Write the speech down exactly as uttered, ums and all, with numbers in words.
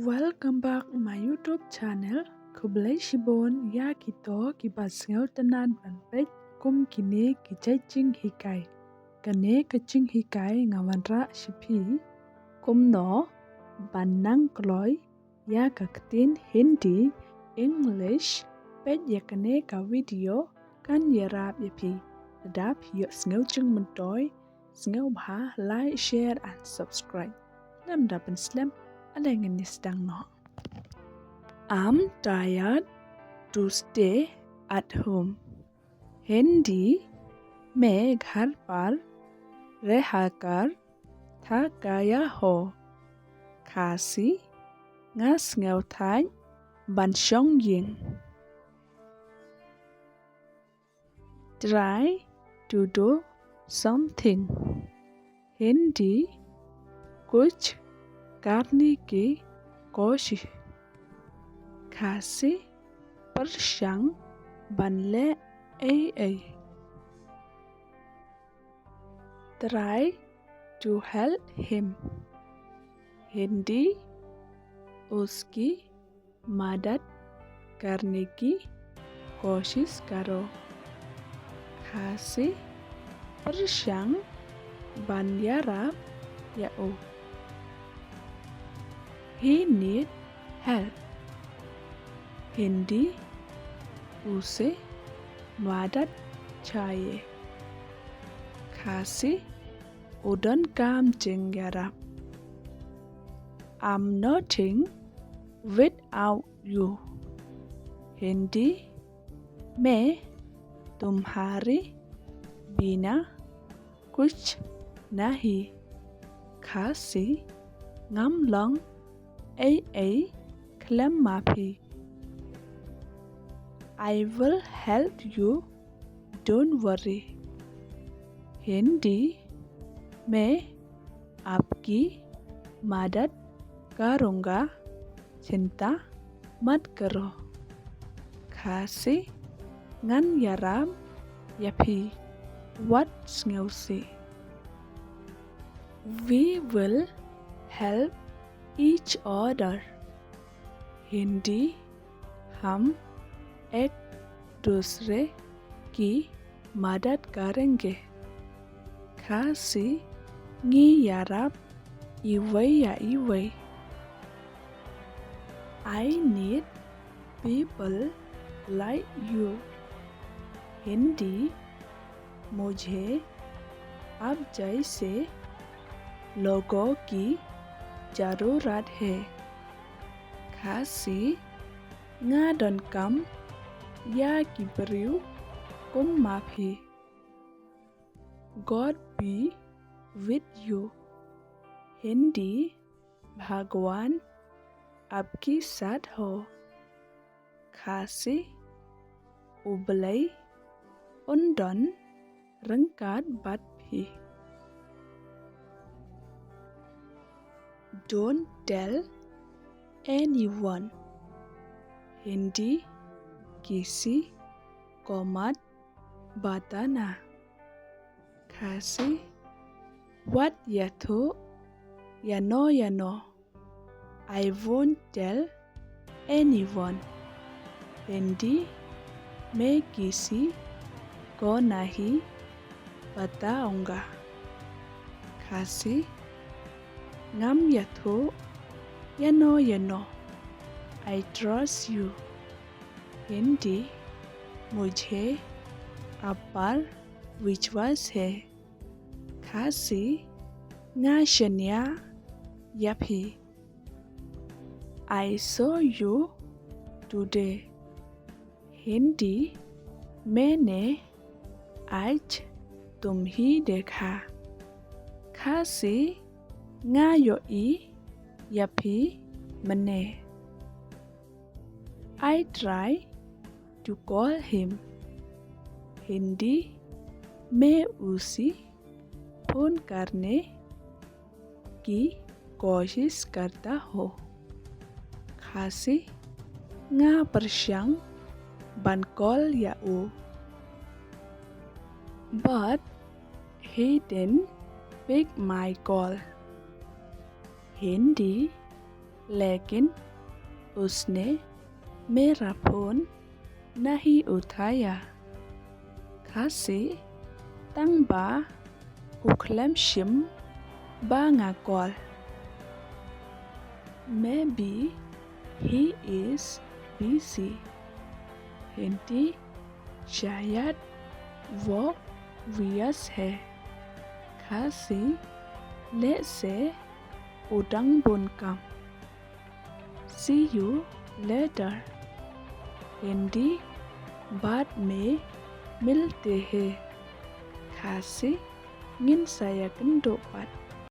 Welcome back my YouTube channel. Khublei shibun ïa kito kiba sngewtynnad ban peit kum kine ki jait jinghikai. Kane ka jinghikai nga wanrah sha phi kumno ban nang kloi ïa ka ktien Hindi, English. Peit ïa kane ka video kan ïarap ïa phi. Lada phi ïohsngew jingmyntoi, sngewbha like, share and subscribe. Ngam da pynslem, ale ngin ïa sdang noh. I'm tired to stay at home. Hindi, मैं घर पर रहकर थक गया हूँ. Khasi, nga sngewthait ban shong ïing. Try to do something. Hindi, कुछ करने की कोशिश. Khasi, pyrshang ban leh ei ei. Try to help him. Hindi, उसकी मदद करने की कोशिश करो. Khasi, pyrshang ban ïarap ïa u. He need help. Hindi, उसे मदद चाहिए. Khasi, u donkam jingïarap. I'm nothing without you. Hindi, मैं तुम्हारे बिना कुछ नहीं. Khasi, ngam long ei ei khlem ma phi. I will help you, don't worry. Hindi, मैं आपकी मदद करूँगा, चिंता मत करो. Khasi, ngan ïarap ïa phi, wat sngewsih. We will help each other. Hindi, हम एक दूसरे की मदद करेंगे. Khasi, ngi ïarap iwei ïa iwei. I need people like you. Hindi, मुझे आप जैसे लोगों की जरूरत है. Khasi, nga donkam ïa ki briew kum ma phi. God be with you. Hindi, भगवान आपके साथ हो. Khasi, U Blei un don ryngkat bad phi. Don't tell anyone. Hindi, किसी को मत बताना. Khasi, wat ïathuh ïano ïano. I won't tell anyone. Hindi, मैं किसी को नहीं बताऊंगा. Khasi, ngam ïathuh ïano ïano. I trust you. Hindi, मुझे आप पर विश्वास है. Khasi, nga shaniah ïa phi. I saw you today. Hindi, मैंने आज तुम्हें देखा. Khasi, nga ïohi ïa phi mynne. I try to call him. Hindi, मैं उसे फोन करने की कोशिश करता हूँ. Khasi, nga pyrshang ban call ïa u. But he didn't pick my call. Hindi, लेकिन उसने मेरा फोन नहीं उठाया। Khasi, tang ba u khlem shim ba nga call. Maybe he is busy. Hindi, शायद वो व्यस्त है। Khasi, lehse u dang bun kam। See you later. Hindi, बाद में मिलते हैं। Khasi, ngin sa ïakynduh pat